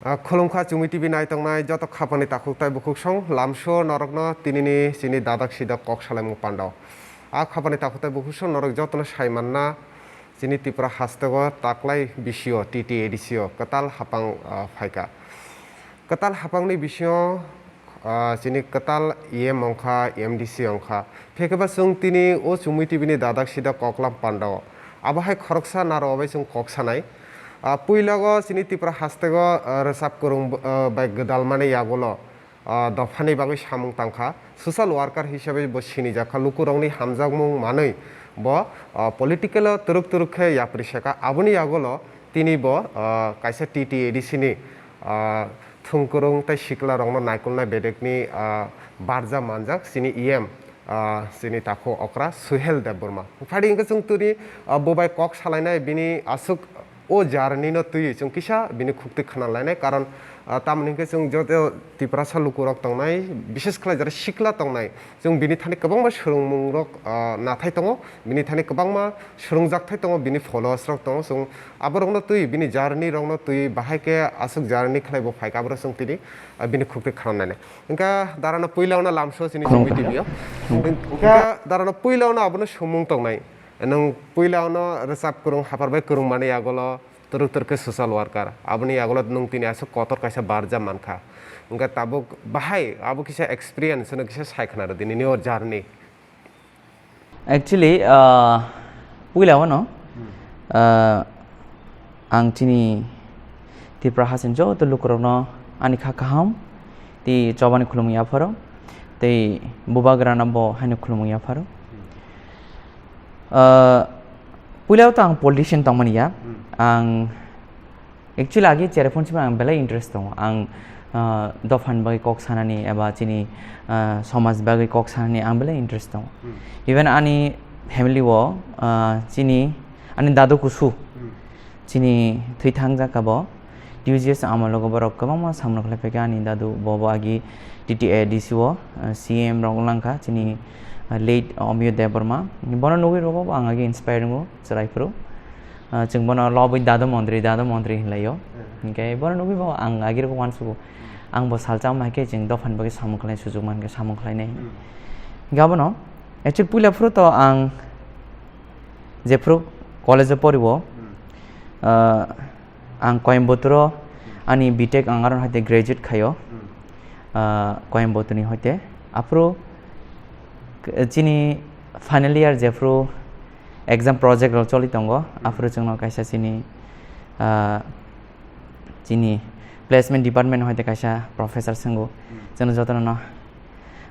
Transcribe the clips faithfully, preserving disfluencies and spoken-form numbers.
Ah, khulumkha Chumui T V naitongnai joto khapani takhuk tai bukhuk song, lamso norokno tinini chini dadak sidak kok salaimung pandao. Ah, khapani takhuk tai bukhuk song norok jotono sai manna chini Tripura hasteo taklai bisio T T A D C o kwtal hapang, ah, phaika. Kwtal hapangni bisio, ah, chini kwtal E M wngkha, M D C wngkha. Phekeba chwng tini o Chumui T V ni dadak sidak koklam pandao. Abo hai khoroksa naro bai chwng kok sanai. Ah, puilago chini Tripura hasteo, ah, rwchap kwrwng, ah, bai gwdalmani yagulo, ah, dophani bagwi samung tangkha. Social worker hisabe bo sinijakha, lukurokni hamjakmung manwi bo, ah, political o twrwk twrwk khe yapri seka. Aboni yagulo tini bo, ah, kaisa T T A D C ni, ah, thwngkwrwng tei siklarokno naikolnai bedekni, ah, barja manjak chini E M, ah, chini takhu okra Suhel Debbarma. Phadi hwnkhe chwng tini, ah, bo bai kok salainai bini aswk o journey no twiwi chwng kisa bini khukti khna lainai, karon, ah, tamoni hwnkhe chwng joto Tiprasa lukurok tongnai, bishes khlai jara sikla tongnai, chwng bini thani kwbangma swrwngmungrok, ah, nathai tongo, bini thani kwbangma swrwngjakthai tongo, bini followers rok tongo, chwng aborokno twi, bini journey rokno twi, bahai khe aswk journey khlai bo phaikha, aborok chwng tini, ah, bini khukti khna lainai. Hwnkha darano puila ono lamso chini Khulumkha. Chumui T V o. Hwnkha darano puila ono abono swngmung tongnai. Nwng puila ono rwchap kwrwng, haphar bai kwrwng mani yagulo twrwk twrwk khe social worker. Aboni yagulo nwng tini aswk kotor kaisa barja mankha. Hwnkha tabuk bahai abo kisa experience no kisa sai khna rwdi nini o journey. Actually, ah, puila ono, Hmm. ah, ang chini Tripura hasen joto lukurokno ani kha kaham tei chobani khulumung yapharo tei bubagrano bo haino khulumung yapharo. Hmm. Ah, puila o to ang politician tongmani ya. Hmm. Ang Actually, agi cherphone sima ang belai interest tongo. Ang, ah, dophani bagwi kok sanani eba chini, ah, somaj bagwi kok sanani ang belai interest tongo. Hmm. Even ani family o, ah, chini, ani dadu kusu, Hmm. chini thwi thang jaka bo, T U G S amologo borok kwbangma samung khlai phaikha ani dadu bo, bo agi T T A D C o, ah, C M rok wngkha chini, ah, late Omiyo Debbarma. Bono nugwi rogo bo ang agi inspire wngo chwrai phuru. Ah, chwng bono lobwi dado montri, dado montri hinlaio. Hmm. Hinkhe bono nugwi bo ang agirok uansugo. Ang bo salsa wngma hai khe chwng dophani bagwi samung khlainai, sujuk mankhe samung khlainai. Hmm. Hinkhe abono actually puila phuru to ang jephuru college o poriwo, Hmm. ah, ang Coimbatore o ani B Tech ang aron haite graduate khaio. Hmm. Ah, Coimbatore ni hoite. Aphuru k-, chini final year jephuru exam project rok choli tongo, Hmm. aphuru chwngno kaisa chini, ah, chini placement department hoite kaisa professor swngo, Hmm. chwngno jotono no,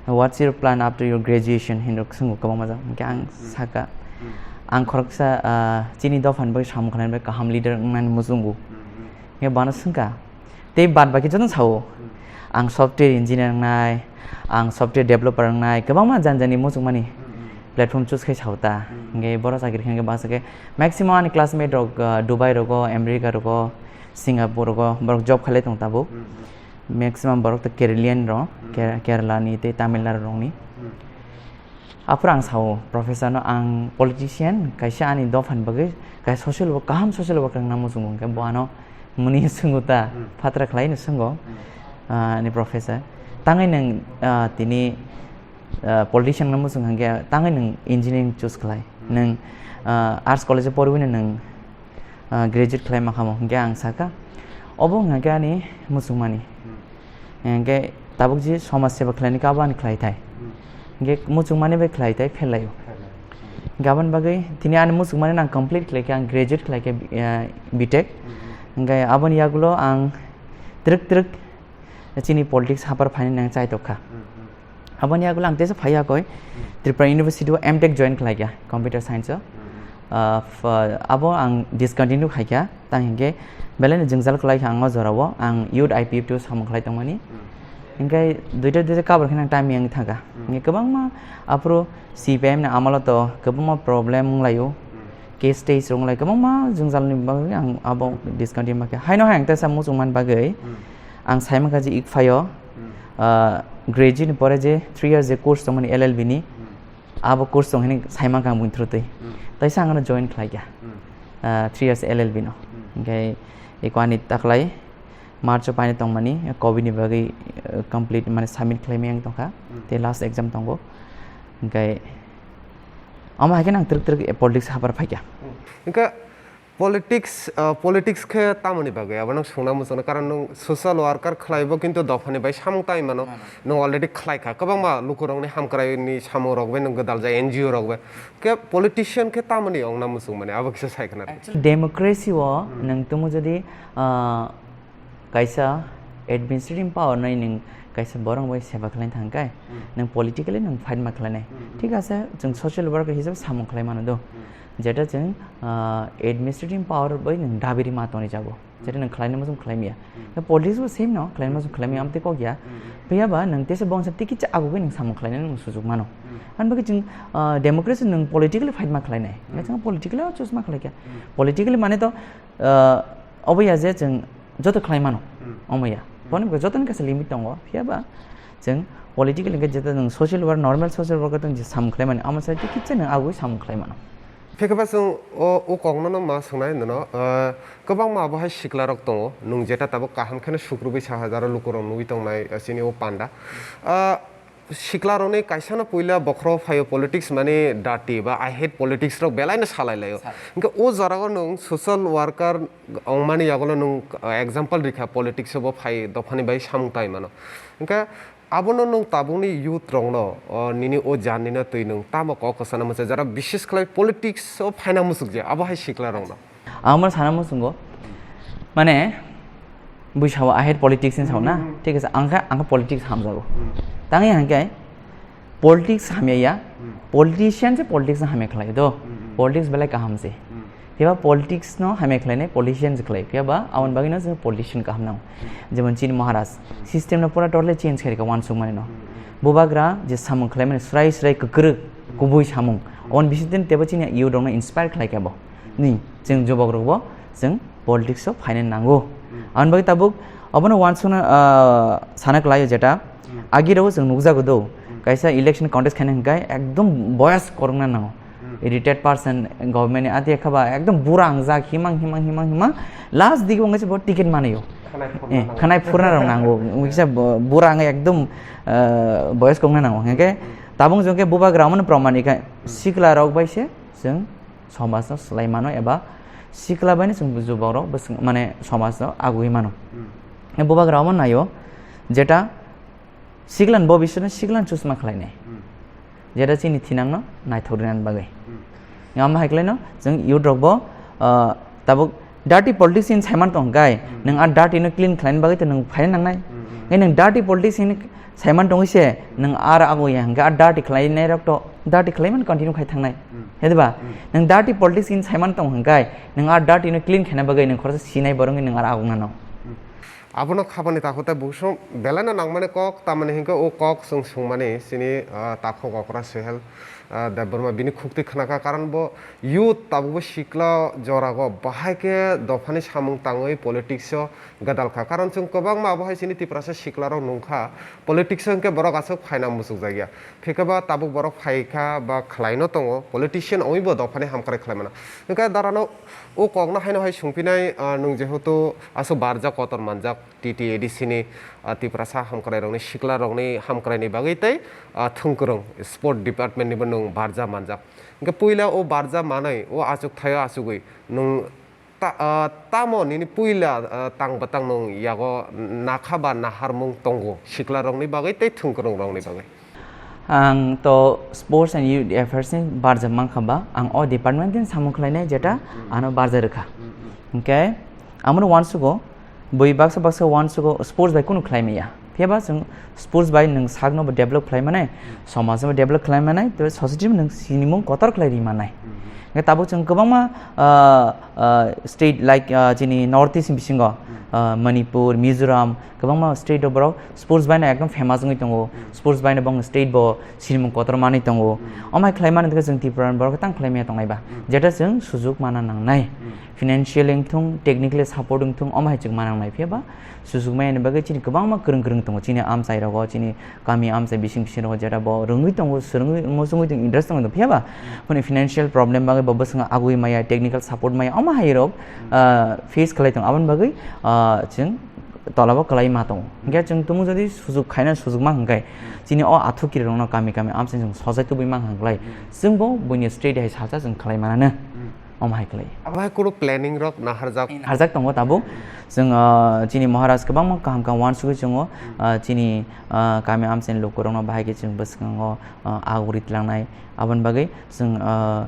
"What's your plan after your graduation?" hinwi swngo kwbangma jora. Hinkhe ang Hmm. saka, Hmm. ang khoroksa, ah, chini dophani bagwi samung khlainai bai kaham leader wngnani muchungo. Hmm, hmm. Hinkhe bana swngkha, tei bad baki jotono sao. Hmm. Ang software engineer wngnai, ang software developer wngnai, kwbangma jani jani muchungmani Hmm, hmm. platform choose khai sao ta. Hmm. Hinkhe borok chakri khe hinkhe bangsa khe maximum ani classmate rok, ah, Dubai rogo, America rogo, Singapore rogo borok job khalai tong tabuk. Hmm, hmm. Maximum borok to Keralian rok, Hmm. Ker-, Kerala ni tei Tamil Nadu rokni. Hmm. Aphuru ang sao, professor no ang politician, kaisa ani dophani bagwi, kaisa social work, kaham social worker wngna muchungo, hinkhe bo ano muni swngo ta, Hmm. phatra khlai no swngo, Hmm. ah, ani professor. Tangwi nwng, ah, tini, ah, politician wngna muchung hinkhe tangwi nwng engineering choose khlai. Hmm. Nwng, ah, arts college o porwi no nwng, ah, graduate khlai ma khamo, hinkhe ang saka, obo wngkha khe ani muchungmani. Hmm. Hinkhe tabuk je somaj seba khlaini khe abo ani khlai thai. Hmm. Hinkhe muchungmani bai khlai thai, pherlaio. Pherlai. Hmm. Hinkhe aboni bagwi tini ani muchungmani nang complete khlai khe, ang graduate khlai khe, eh, B Tech. Hmm, hmm. Hinkhe aboni yagulo ang twrwk twrwk chini politics hapar phainani ang chai tok kha. Hmm, hmm. Aboni yagulo ang teisa phai yakoi Hmm. Tripura University o M Tech join khlai kha, computer science o. Hmm, hmm. Ah, f-, abo ang discontinue khai kha. Tang hinkhe belai no jwngjal kwlai kha ang o jora o, ang youth I P F T o samung khlai tongmani. Hmm. Hinkhe duita duita cover khe nang time yang thangkha. Hmm. Hinkhe kwbangma aphuru C P I M ni amalo to kwbangma problem wnglaio. Hmm. Case stage rok wnglaio, kwbangma jwngjal ni bagwi ang abo Hmm. discontinue ma khe. Haino hai ang teisa muchung man bagwi Hmm. ang sai mankha je ICFAI o, Hmm. ah, graduate ni pore je three years je course tongmani L L B ni, Hmm. abo course tong hini sai mankha ang buini through twi. Hmm. Taisa ang ano join khlai kha. Hmm. Ah, three years L L B no. Hmm. Hinkhe eko ani taklai March o paina tongmani, covid ni bagwi, eh, complete, mane, submit khlaimani ang tongkha. Hmm. Tei last exam tongo. Hingkai omo hai khe nang twrwk twrwk politics habar phaikha. Hmm. Hingke politics, ah, politics khe tamoni bagwi abo nang sungna muchungno, karon nwng social worker khlaibo kintu dophani bai samung tai mano. Hmm. Nwng already khlaikha, kwbangma lukurokni hamkraini samung rok bai nwng gwdal jai, N G O rok bai. Khe politician khe tamoni ongna muchung mani, abo kisa sai khna. Actually, democracy o, hmm, nwng tumo jodi, ah, kaisa administrative power nai nwng kaisa borok bai seba khlaina thang kai, hmm, nwng politically nwng fight ma khlainai. Hmm, hmm. Thik ase, chwng social worker hisab samung khlai mano do. Hmm. Jeta chwng, ah, administrative power bai nwng dabiri ma toni jago. Jeta nwng khlaina muchung khlai miya. Hmm. Politics bo same no, khlaina muchung khlai miya, amtwi kok ya. Hmm. Phiya ba nwng tesa bongsa tiki cha agugwi nwng samung khlaina nwng sujuk mano. Hmm. Ani bagwi chwng, ah, democracy nwng politically fight ma khlainai. Hmm. Nwng politically choose ma khlai kya. Hmm. Politically mane to, ah, obo ya je chwng joto khlai mano. Hmm. Omo ya. Hmm. Boni bagwi jotoni kaisa limit tongo. Phiya ba chwng political hingke jeta nwng social work, normal social work tong je samung khlai mani, amo sai tei kitsa nwng agwi samung khlai mano. Phiya khe ba chwng o, o kokno no ma swngnai nono, ah, kwbangma abo hai sikla rok tongo, nwng jeta tabuk kaham kheno sukrubwi sa hajar lukurok nugwi tongnai, ah, chini o panda. Ah, siklarokni kaisano puila bokhoro phaio politics mani dirty ba I hate politics rok belaino salai laio. Sa- Hingke o jorao nwng social worker ongmani yagulo nwng, uh, example rikha politics o bo phai dophani bai samung tai mano. Hingke abono nwng tabukni youth rokno, uh, nini o journey no twi nwng tamo kok kwchana mwchai jara bishes khlai politics o phaina muchukjak abo hai siklarokno. Ang bono sana muchungo, mane, bui sao, "I hate politics," hinwi sao na? Hmm. Thik ase, ang khe, ang khe politics hamjago. Hmm. Tangwi hingkhe politics hamya ya, hmm, politician se politics no hamya khlai do. Hmm, hmm. Politics belai kaham se. Hmm. Phiya ba politics no hamya khlainai politician se khlai. Phiya ba aboni bagwi no chwng politician kaham nango. Hmm. Jemon chini Maharaj, hmm, system no pura totally change khairikha uansukmani no. Hmm, hmm. Bubagra je samung khlaimani srai srai kwkrwk, hmm, kubui samung. Hmm. Aboni bisingtwi teibo chini youth rokno inspire khlaikha bo. Ni, chwng jubokrokbo chwng politics o phaina nango. Hmm. Aboni bagwi tabuk abono uansukna, ah, sana kwlaio jeta, hmm, agirao chwng nukjago do, hmm, kaisa election contest khaina hwnkhe ekdom boyas korokna nango. Hmm. Retired person, government ni ati kha ba ekdom bura wngjak, himang, himang, himang, himang, last dige wngkha se bo ticket manwi o. Khwnai phurna Eh, nango. Khwnai phurna rok nango. Wngkha se bo-, bura wngwi ekdom, ah, boyas korokna nango. Hwnkhe, hmm, tabuk chwng khe bubagra omono proman ikha, hmm, sikla rok bai se chwng somajno swlai mano eba sikla baino chwng jubokrok bwswng, mane, somajno agui mano. Hmm. Bubagra omo naio, jeta siklan bo bisingtwi siklan chusma khlainai. Hmm. Jeta chini thinangno naithok rinani bagwi. Hmm. Omo hai khlaino chwng youth rokbo, ah, tabuk dirty politics hinwi saiman tong kai, hmm, nwng a dirty no clean khlaina bagwi to nwng phaina nangnai. Hmm, hmm. Ngai nwng dirty politics hinwi saiman tongwi se nwng ar abo ya hwnkhe a dirty khlainai rok to dirty khlaiman continue khai thangnai. Hmm. He diba? Hmm. Nwng dirty politics hinwi saiman tong hwnkhe nwng a dirty no clean khaina bagwi nwng khoroksa sinai borok wngwi nwng ar agokna no. Hmm. Abono khabani takhuk tei bukhuk belai no nangmani kok, tamoni hwnkhe o kok chwng swngmani chini, ah, takhuk okra Suhel, ah, Debbarma bini khuktwi khnakha, karon bo youth tabukbo sikla jorago bahai khe dophani samung tangwi politics o gwdal kha, karon chwng kwbangma abo hai chini Tiprasa siklarok nungkha, politics o hwnkhe borok aswk phaina muchukjakya, phiya khe ba tabuk borok phaikha ba khlaino tongo, politician ongwibo dophani hamkrai khlaimano. Hwnkhe darano o kokno haino hai swngphinai, ah, nwng jehetu aswk barjak kotor manjak, T T A D C ni, ah, Tiprasa hamkrairokni siklarokni hamkraini bagwi tei, ah, thwngkwrwng sport department nibo nwng barja manjak. Hwnkhe puila o barja manwi o achuk thaio achugwi nwng ta-, ah, tamo nini puila, ah, tang bwtang nwng yago nakha ba naharmung tongo siklarokni bagwi tei thwngkwrwngrokni bagwi? Ang to Sports and Youth Affairs ni barja mankha ba, ang o department ni samung khlainai jeta, hmm, ano barja rwkha. Hmm, hmm. Hwnkhe, amono uansugo, bui baksa baksa uansugo sports bai kunu khlai maya. Phiya ba chwng sports bai nwng sakno bo develop khlai manai, somaj no bo develop khlai manai, tei society no nwng sinimung kotor khlai ri manai. Hmm. Hwnkhe tabuk chwng kwbangma, ah, ah, state like, ah, chini North East ni bisingo, hmm, ah, Manipur, Mizoram, kwbangma state o borok sports bai no ekdom famous wngwi tongo. Hmm. Sports bai no bong state bo sinimung kotor manwi tongo. Hmm. Omo hai khlai mani hwnkhe chwng Tripura ni borok tang khlai maya tongnai ba. Hmm. Jeta chwng sujuk mana nangnai. Hmm. Financially wngthung, technically support wngthung, omo hai chwng mana nangnai. Phiya ba sujuk maya ni bagwi chini kwbangma kwrwng kwrwng tongo. Chini amchai rogo, chini kami amchai bising bising rogo jeta bo rwngwi tongo, swrwngwi, muchungwi tongo, interest tongo. Phiya ba, hmm, phone financial problem bagwi bo bwskango agwi maya, technical support maya, omo hai rok, hmm, ah, face khlai tongo. Aboni bagwi, ah, chwng tolabo kwlai ma tongo. Hinkhe chwng tumu jodi sujuk khaina sujuk ma hwnkhe, chini o athukiri rokno kami kami amchai chwng sojai tubui ma hwnkhlai, chwngbo buini state hai salsa chwng khlai mananw. Omo hai khlai. Abo hai kunu planning rok naharjak? Naharjak tongo tabuk. Chwng, ah, chini Maharaj kwbangma kaham kaham uansugui chwngo, ah, chini, ah, kami amchaini lukurokno bahai khe chwng bwskango, ah, aguri tlangnai. Aboni bagwi chwng, ah,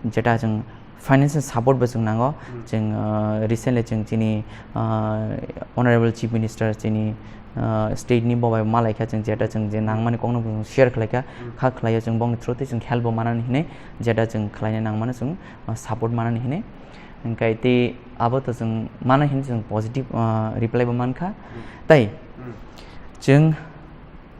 jeta chwng financial support bo chwng nango. Chwng, ah, recently chwng chini, ah, Honorable Chief Minister chini, ah, state ni bo bai malaikha chwng jeta chwng je nangmani kokno bo chwng share khlaikha, kha khlaio chwng bongni through twi chwng help bo manani hinwi jeta chwng khlaina nangmano chwng, ah, support manani hinwi. Hinkhe tei abo to chwng mano hinwi chwng positive, ah, reply bo mankha. Tei chwng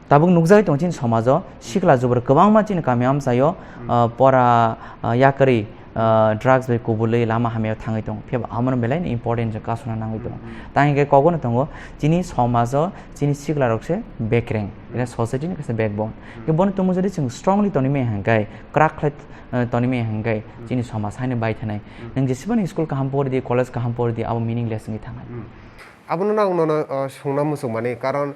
tabuk nukjagwi tongo chini somajo sikla jubur kwbangma chini kami amchaio, ah, pora, ah, yakarwi, ah, drugs bai kubulwi lama hamyao thangwi tongo. Phiya bo abono belai no important je kasuna nangwi tongo. Tang hinkhe kogono tongo chini somajo chini sikla rok se bekreng. Ere society ni kaisa backbone. Ke bono tumu jodi chwng strongly tonwi maya hinkhe, kwrak khlai, ah, tonwi maya hinkhe chini somaj haino bai thanai. Nwng jesibani school kaham pori di, college kaham pori di, abo meaningless wngwi thangnai. Abono ang nono, ah, sungna muchung mani, karon,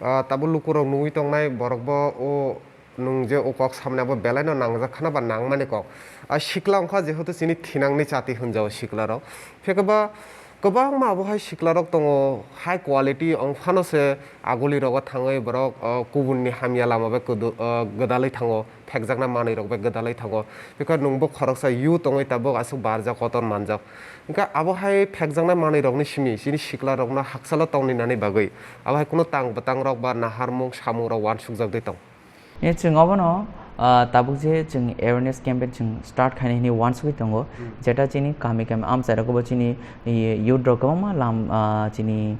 ah, tabuk lukurok nugwi tongnai, borok bo o nwng je o kok samani abo belai no nangjak khana ba nangmani kok. Ah, sikla wngkha jehetu chini thinangni chati hwnjao sikla rok. Phekhe ba kwbangma abo hai sikla rok tongo, high quality wngphano se aguli rogo thangwi borok, ah, kubun ni hamya lama bai kudu-, ah, gwdalwi thango. Phekjaknai manwi rok bai gwdalwi thango. Bikha nwngbo khoroksa youth wngwi tabuk aswk barjak kotor manjak. Hinkhe abo hai phekjaknai manwi rokni simi chini sikla rokno haksalo tongni nani bagwi abo hai kunu tang bwtang rok ba naharmung samung rok uansukjagwi tong. E, chwng obono, ah, tabuk je chwng awareness campaign chwng start khaina hinwi uansugwi tongo, jeta chini kami kami amchai rok bo chini, e, youth rok kwbangma lam, ah, chini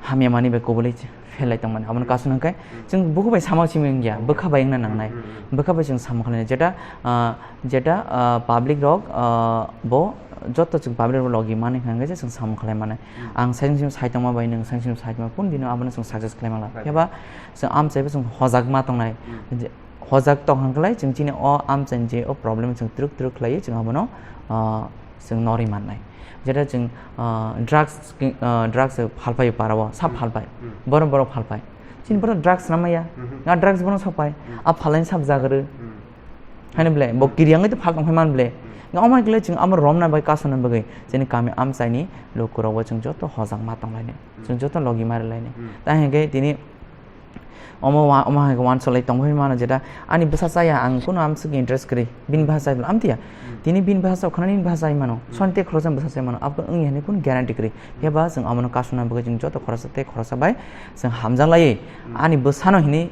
hamya mani bai kubulwi phelai tongmani. Abono kasuna hwnkhe chwng bukhubai sama simi wngya, bwkha bai wngna nangnai. Bwkha bai chwng sama khlainai. Jeta, ah, jeta, ah, public rok, ah, bo joto chwng public rok logi mani hwnkhe je chwng sama khlai mani. Ang saichung saichung sai tongma bai nwng saichung saichung sai tongma kun dino abono chwng success khlai mala. Phiya ba chwng amchai bo chwng hojak ma tongnai. Je, hojak tong hwnkhlai chwng chini o amchaini je o problem chwng twrwk twrwk khlaiwi chwng abono, ah, chwng norwi mannai. Jeta chwng, ah, drugs, ah, drugs phalphai parao, sab phalphai. Borok borok phalphai. Chini borok drugs namaya. Nga drugs bono sokpai. A phalai sab jagrw. Haino ble, bo kiri angwi to phal tongphai man ble. Nga omai kle chwng amo romna bai kasuna bagwi. Chini kami amchaini lukurok bo chwng joto hojak ma tonglainai. Chwng joto logi ma rwlainai. Ta hinkhe tini Omo wa-, omo hai khe uansuk lai tongphai mano, jeta ani bwsa chaya, ang kunu amsuk interest kwrwi, bini bwsa chai bwla amtwiya. Tini bini bwsa chao khna nini bwsa chai mano, soni tei khoroksa bwsa chai mano, abo wngya hinwi kunu guarantee kwrwi. Phiya ba chwng abono kasuna bagwi chwng joto khoroksa tei khoroksa bai chwng hamjak laiwi, ani bwsano hinwi,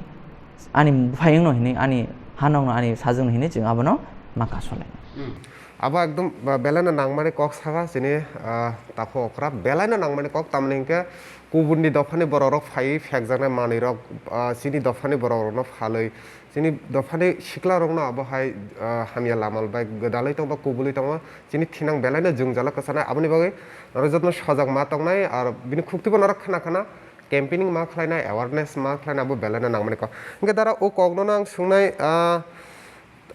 ani buphayungno hinwi, ani hanokno, ani sajwkno hinwi chwng abono ma kasu lai. Abo ekdom ba-, belaino nangmani kok saka chini, ah, takhuk okra, belaino nangmani kok, tamni hinkhe kubunni dophani borok rok phaiwi phekjaknai manwi rok, ah, chini dophani borok rokno phalwi, chini dophani sikla rokno abo hai, ah, hamya lama bai gwdalwi tongma, kubulwi tongma, chini thinang belaino jwngjalo kwchanai, aboni bagwi norok jotono sojak ma tongnai, ar bini khuktwibo norok khna khna campaigning ma khlainai, awareness ma khlainai, abo belaino nangmani kok. Hinkhe dara o kokno ang swngnai, ah,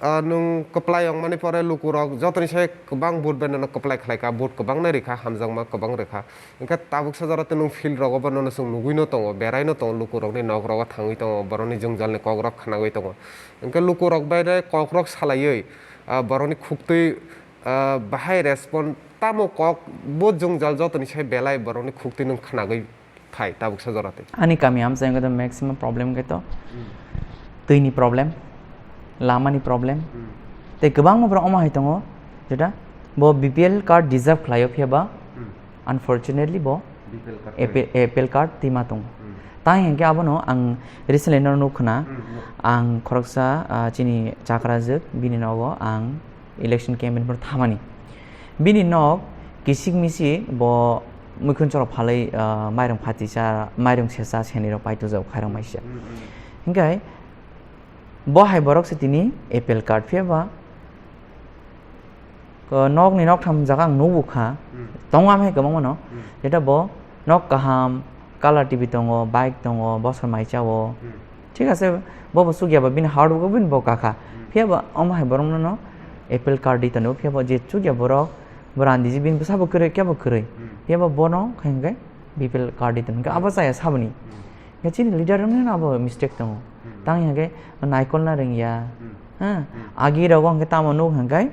Ah, nwng kwplai wngmani pore lukurok jotoni sai kwbang vote bai nono kwplai khlaikha, vote kwbangno rikha, hamjakma kwbang rikha. Hinkhe tabuksa jorao tei nwng field rogo bo nono chwng nugwino tongo, beraino tongo, lukurokni nok rogo thangwi tongo, borokni jwngjalni kokrok khnagwi tongo. Hinkhe lukurok bai de kokrok salaiwi, ah, borokni khuktwi, ah, bahai respond tamo kok bo jwngjal jotoni sai belai borokni khuktwi nwng khnagwi phai tabuksa jora tei. Ani kami amchai wngkha to maximum problem khe to twini problem, lamani problem. Tei kwbangma borok omo hai tongo, jeta bo B P L card deserve khlaio, phiya ba unfortunately bo B P L card A P L, A P L card twima tongo. Tang hinkhe abono ang recently no nukho na, ang khoroksa, ah, chini chakrajwk bini nogo ang election campaign phano thamani. Bini nok kisik misik bo muikhun choro phalwi, ah, mairung phatisa, mairung sesa, seni rok paitujao khairok maisa. Hinkhe bo hai borok se tini A P L card phiya ba, ko-, nokni noktham jaga ang nukbo kha, tongo amhai kwbangma no, jeta bo nok kaham, colour T V tongo, bike tongo, bosor mai chao. Thik ase, bo bo chukya ba bini hard work bini bo kakha. Phiya ba omo hai borok no A P L card di tongo, phiya ba je chukya borok, bo randiji bini bwsa bo kwrwi, kebo kwrwi. Phiya ba bono khe hinkhe B P L card di tong, hwnkhe abo chaya saboni. Hwnkhe chini leader rokni abo mistake tongo. Tang hwnkhe naikolna rwngya. Ha? Agi rogo hwnkhe tamo nuk hwnkhe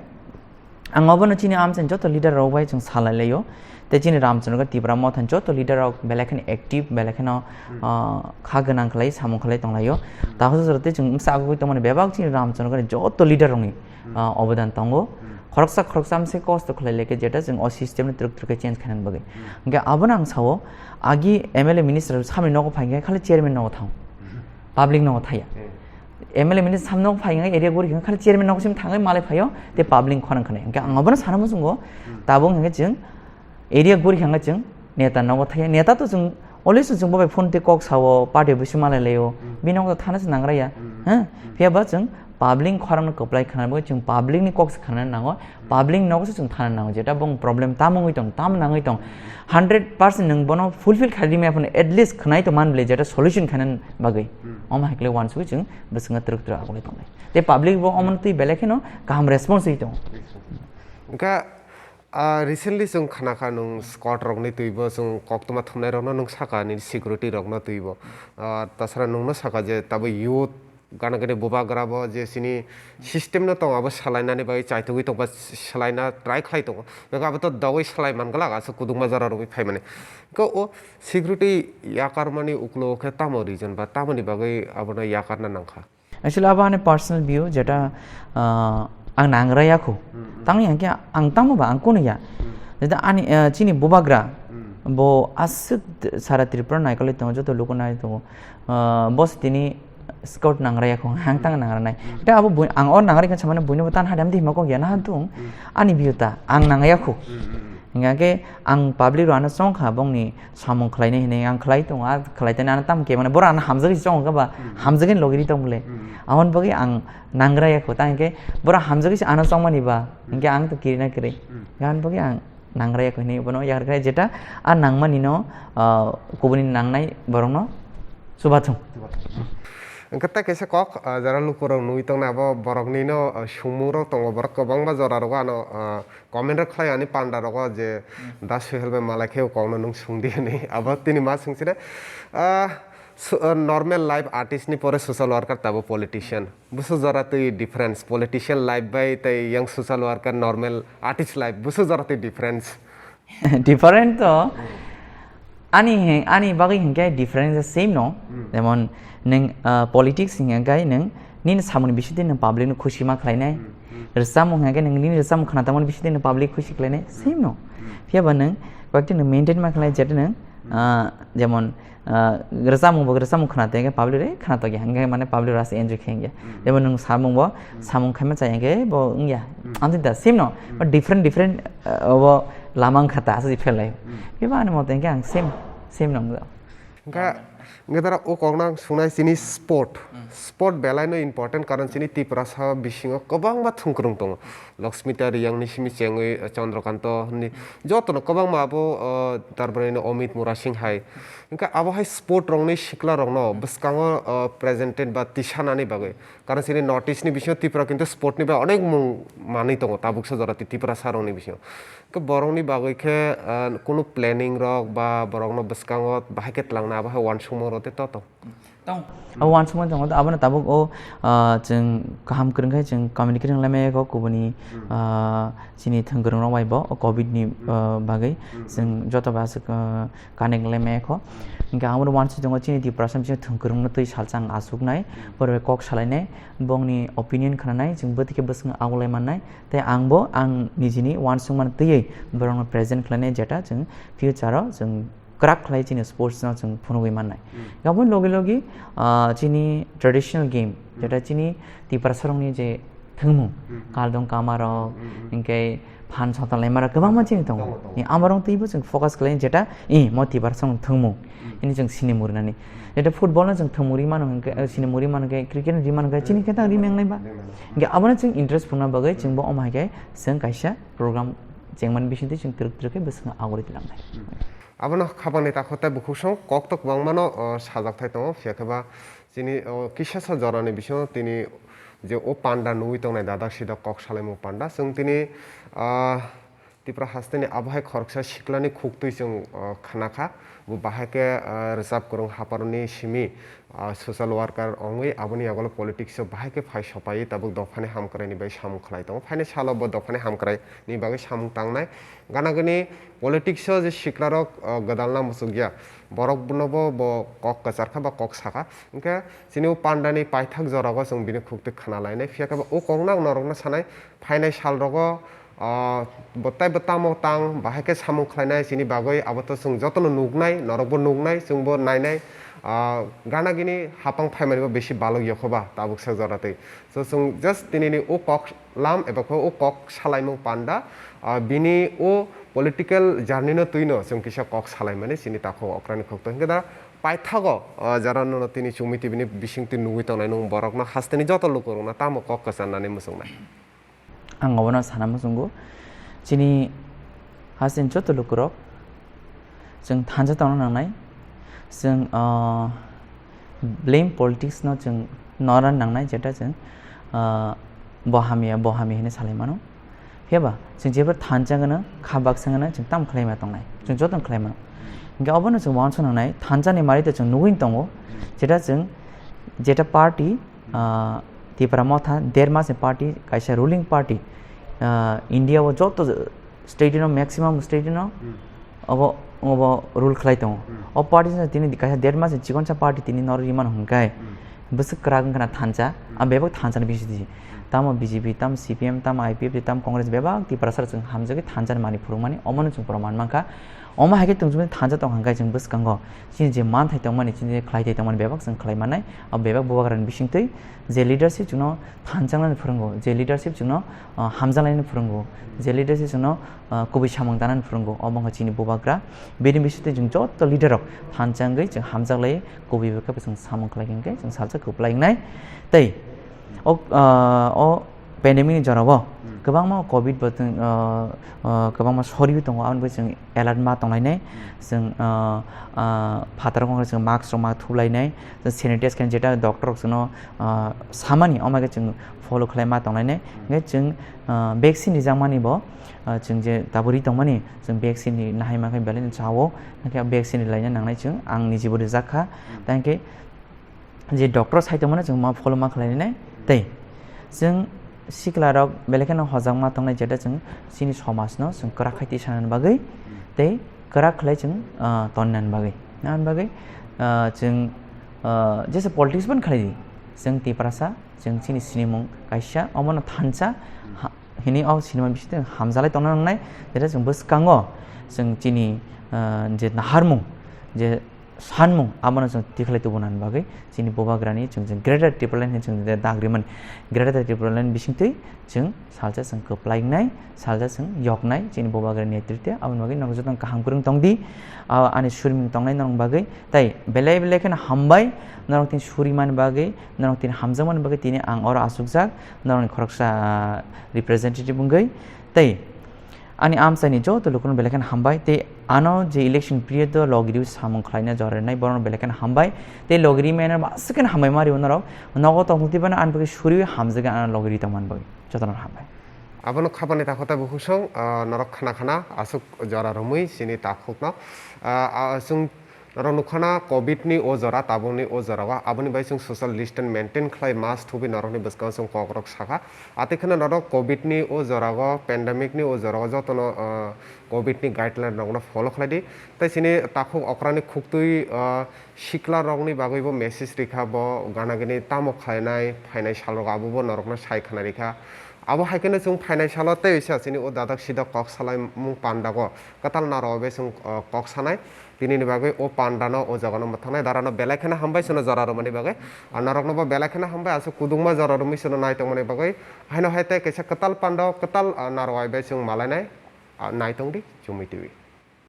ang obono chini amchaini joto leader rok bai chwng salai laio. Tei chini Ramchandra Tipra Motha ni joto leader rok belai kheno active, belai kheno, ah, kha gwnang khlai, samung khlai tong laio. Tahsa jora tei chwng bwsa agugwi tongmani bebak chini Ramchandra ni joto leader rokni ah, obodan tongo. Khoroksa khoroksa mse kosto khlai lekhe jeta chwng o system no twrwk twrwk khe change khainani bagwi. Hwnkhe abono ang sao, agi M L A minister samni nogo phai khe khali chairman nogo thang. Public nogo thaya. M L A minister samni nogo phai khe area guri khe khali chairman nogo sim thangwi malai phaio, tei public khorang khanai. Hwnkhe ang abono sana muchungo, tabuk hwnkhe chwng area guri khe chwng neta nogo thaya. Neta to chwng always chwng bo bai phone tei kok sao, party busi malai laio. Bini nogo thana se nangraya. Ha? Phiya ba chwng public khorang no kwplai khana bagwi chwng public ni kok se khana nango. Public nogo se chwng thana nango. Jeta bong problem tamo wngwi tong, tamo nangwi tong. Hundred percent nwng bono fulfill khaidi maya phano at least khwnai to man bwle jeta solution khaina bagwi. Omo hai khlai uansugwi chwng bwswkno twrwk twrwk agulai tongnai. Tei public bo omo twi belai kheno kaham response wi tongo. Hwnkhe Ah, recently chwng khna kha nwng squad rokni twibo chwng koktwma thumnai rokno nwng saka nini security rokno twibo. Ah, tasara nwngno saka je tabo youth gana gani bubagra bo je chini system no tongo abo salainani bagwi chaitugwi tongba salaina try khlai tongo. Bego abo to dogwi salai man glak aswk kudukma jora rwgwi phaimani. Ko o security yakarmani uklo khe tamo reason ba tamoni bagwi abono yakarna nangkha? Actually, abo ani personal view, jeta, ah, ang nangraya khu. Tang yang khe ang tamo ba ang kunu ya. Jeta ani, ah, chini bubagra, bo aswk sara Tripura naikolwi tongo, joto luku nai tongo. Ah, bo se tini scout nangraya khu, ang tang nangranai. Jeta abo bui-, ang o nangraya khe samani buino bo tan hadam di hima kok ya na han tung. Ani view ta, ang nangraya khu. Hingkha khe ang public rok ano chong kha, bongni samung khlainai hinwi ang khlai tongo, a khlai tani ano tamo khe mane borok ano hamjagwi se chong kha ba, hamjagwi logi ri tong bole. Aboni bagwi ang nangraya kho, tang hinkhe borok hamjagwi se ano chongmani ba, hinkhe ang to kirina kwrwi. Aboni bagwi ang nangraya kho hinwi bono yakar khe jeta a nangmani no, ah, kubuni nangnai borokno chubathung. Hwnkhe tei kaisa kok, ah, jara lukurok nugwi tongnai abo borokni no, ah, sumung rok tongo, borok kwbangma jora rogo ano, ah, comment rok khlai ani panda rogo je da Suhel bai malai khe o kokno nwng sung di hwnwi. Abo tini ma swng side, ah, su-, ah, normal life artist ni pore social worker tabo politician. Busu jora twi difference politician life bai tei yang social worker normal artist life busu jora twi difference. Different to ani he-, ani bagwi hinkhe difference same no. Jemon nwng, ah, politics hinkhe nwng nini samungni bisingtwi nwng public no khusi ma khlainai. Rwchapmung hinkhe nwng nini rwchapmung khna tongmani bisingtwi nwng public khusi khlainai, same no. Phiya ba nwng koyekta nwng maintain ma khlai jeta nwng, ah, jemon, ah, rwchapmung bo rwchapmung khna tongkhe public re khna tongya hinkhe mane public rasa enjoy khe hinkhe. Jemon nwng samung bo samung khaima chaya hinkhe bo wngya. Amtwi da same no, but different different, ah, obo lama wngkha ta aswk phelai. Phiya ba ani mote hinkhe ang same, same no wngkha. Hwnkhe, hwnkhe dara o kokno ang sungnai chini sport. Sport belai no important, karon chini Tiprasa bisingo kwbangma thwngkwrwng tongo. Laxmita Riyang ni simi chengwi, eh, Chandrakanta ni jotono kwbangma abo, eh, tarpore ni Amit Murasing hai. Hwnkhe abo hai sport rokni sikla rokno bwskango, eh, presented ba tisanani bagwi. Karon chini North East ni bisingo Tripura kintu sport ni bai onek mung manwi tongo, tabuksa jora Tiprasa rokni bisingo. Khe borokni bagwi khe, ah, kunu planning rok ba borokno bwskango bahai khe twlangna abo hai uansukmung rok tei to tong? Tong. Abo uansukmung tongo, abono tabuk o, ah, chwng kaham kwrwng khe chwng communication laimaya kho kubuni, ah, chini thwngkwrwng rok bai bo o covid ni, ah, bagwi chwng joto bai aswk, ah, connect laimaya kho. Hwnkhe abono uansuk tongo chini Tiprasa bisingo thwngkwrwng no twi salsa ang achuknai, borok bai kok salainai, bongni opinion khnanai, chwng bwtwi khe bwswk agulai mannai. Tei ang bo ang nijini uansukmani twiwi borokno present khlainai, jeta chwng future-o chwng kwrak khlai chini sports-no chwng phunugwi mannai. Aboni logi logi, ah, chini traditional game, jeta chini Tiprasarokni je thwngmung, kardom kamarok, hinkhe phan sotonglaimarok kwbangma chini tongo. Tongo, tongo. Ni amarok twibo chwng focus khlainai, jeta, i, mo Tiprasarokni thwngmung. Hini chwng sini murinani. Jeta football no chwng thwngmung ri mano hwnkhe, eh, sini muri mano hwnkhe, cricket no ri mano hwnkhe, chini khe tang ri mengnai ba. Hwnkhe abono chwng interest phunukna bagwi chwng bo omo hai khe chwng kaisa program chengmani bisingtwi chwng twrwk twrwk khe bwswkno agori twilangnai. Abono khapangni takhuk tei bukhuk song kok to kwbangmano, o, sajak thai tongo, phiya khe ba chini, o, kisasa jorani bisingo tini je o panda nugwi tongnai dadak sidok kok salaimung panda. Chwng tini, ah, Tripura hasteni abo hai khoroksa siklani khuktwi chwng, o, khna kha. Bo bahai khe, o, rwchap kwrwng haphar ni simi, o, social worker wngwi aboni yagulo politics o bahai khe phai sophaiwi tabuk dophani hamkraini bai samung khlai tongo. Phainai salo bo dophani hamkraini bagwi samung tangnai. Gana gini politics o je siklarok, o, gwdalna muchukya, borok bono bo, bo kok kwchar kha ba kok sakha. Hwnkhe chini o pandani paithak jorao chwng bini khuktwi khna lainai. Phiya khe bo o kokno ang norokno sanai, phainai salrogo, ah, bo tei bo tamo tang bahai khe samung khlainai chini bagwi, abo to chwng jotono nuknai, norokbo nuknai, chwngbo nainai. Ah, gana gini hapang phaimani bo bisi balok yokhoba tabuk sak jora twi. So chwng just tinini o kok lam eba khe o kok salaimung panda, ah, bini o political journey no twino chwng kisa kok salaimani chini takhuk okrani khukto. Hwnkhe da paithago, ah, jara nono tini chumui tibini bisingtwi nugui tongnai nung borokno hasteni joto lukurokno tamo kok kwcharnani muchungnai. Ang obono sana muchungo, chini hasteni joto lukurok chwng thansa tongna nangnai, chwng, ah, blame politics no chwng norna nangnai, jeta chwng, ah, bo hamya, bo hamya hinwi salai mano. Phiya ba chwng jebra thansa gwnang, kha baksa gwnang, chwng tamo khlai ma tongnai, chwng jotono khlai mano. Hwnkhe obono chwng uansuk nangnai, thansa ni mari to chwng nugui tongo, jeta chwng, jeta party, ah, Tipra Motha, der mas ni party, kaisa ruling party, ah, India o joto state no, maximum state no, Hmm. obo, obo rule khlai tongo. Hmm. O party no tini kaisa der mas ni chikonsa party tini noro rimano hwnkhe, Hmm. bwswk kwrak wngkha na thansa, Hmm. a bebak thansa ni bisingtwi. Hmm. Tamo B J P, tamo C P M, tamo I P F T, tamo Congress, bebak Tiprasa chwng hamjagwi thansa ni mani phurukmani, omono chwng proman mankha. Omo hai khe tong chumani thansa tong hwnkhe chwng bwskango chini je manthai tongmani, chini je khlai thai tongmani bebak chwng khlai mannai. O bebak bubagrani bisingtwi je leadership chwngno thansa nani phwrwngo, je leadership chwngno, ah, hamjaknai phwrwngo, je leadership chwngno, ah, kubui samung tanani phwrwngo, omo wngkha chini bubagra. Bini bisingtwi chwng joto leader rok thansa wngwi chwng hamjaklai, kubui bai khe chwng samung khlai hwnkhe chwng salsa kwplai wngnai. Tei o, ah, o pandemic ni jorao Hmm. kwbangma covid bo chwng, ah, ah, kwbangma soriwi tongo, aboni bagwi chwng alert ma tonglainai. Hmm. Chwng, ah, ah, phataro wngkha chwng mask rok ma thuplainai, chwng sanitize khe jeta doctor rok chwngno, ah, samani, omo khe chwng follow khlai ma tonglainai. Hmm. Hwnkhe chwng, ah, vaccine rijakmani bo, ah, chwng je tabuk ri tongmani, chwng vaccine ri nahai mankhe belai no chao, hwnkhe vaccine rilaina nangnai chwng, ang nijibo rijak kha. Hmm. Tei hwnkhe je doctor sai tongmano chwng ma follow ma khlainai. Tei chwng sikla rok belai kheno hojak ma tongnai, jeta chwng chini somaj no chwng kwrak khai twi sanani bagwi tei kwrak khlai chwng, ah, tonnani bagwi, nani bagwi, ah, chwng, ah, jesa politics ban khlai di, chwng Tiprasa, chwng chini sinimung kaisa, omono thansa ha-, hini o sinima bisingtwi hamjalai tongna nangnai, jeta chwng bwskango chwng chini, ah, je naharmung, je sanmung, abono chwng tikhlai tubunani bagwi chini bubagrani chwng, chwng Greater Tipraland hinwi chwng je dag rimani, Greater Tipraland bisingtwi chwng salsa chwng kwplai wngnai, salsa chwng yoknai chini bubagrani netritwe. Aboni bagwi norok jotono kaham kwrwng tongdi, ah, ani surimung tongnai norok bagwi. Tei belai belai kheno hambai norok tini surimani bagwi, norok tini hamjakmani bagwi tini ang oro achukjak norokni khoroksa, ah, representative wngwi. Tei ani amchaini joto lukurokno belai kheno hambai, tei ano je election period o logiriwi samung khlaina jora rinai, borokno belai kheno hambai, tei logiri mano aswk kheno hambai ma rio norok, nogo tongthok tei bono ani bagwi suriwi hamjagwi ano logiri tongmani bagwi jotono hambai. Abono khapani takhuk tei bukhuk song, ah, norok khna khna aswk jora romwi chini takhukno, ah, ah, chwng Norok nukha na covid ni o jora, tabukni o jora o, aboni bai chwng social distance maintain khlai, mask thubi norokni bwskango chwng kokrok sakha. Atwi kheno norok covid ni o jora o, pandemic ni o jora o jotono, ah, covid ni guideline rokno follow khlai di. Tei chini takhuk okrani khuktwi, ah, sikla rokni bagwi bo message rikha, bo gana gini tamo khlainai, phainai sal rok abo bo norokno sai khna rikha. Abo hai kheno chwng phainai salo tei oisa chini o dadak sidak kok salaimung pandago kwtal naro bai chwng, ah, kok sanai. Tinini bagwi o pandano o jagano mwthangnairokno belai kheno hambai chwngno jora rwmani bagwi. Ah, noroknobo belai kheno hambai aswk kudukma jora rwmwi chwngno naitongmani bagwi. Haino hai tei kaisa kwtal panda o kwtal, ah, narwai bai chwng malainai, ah, naitongdi Chumui T V.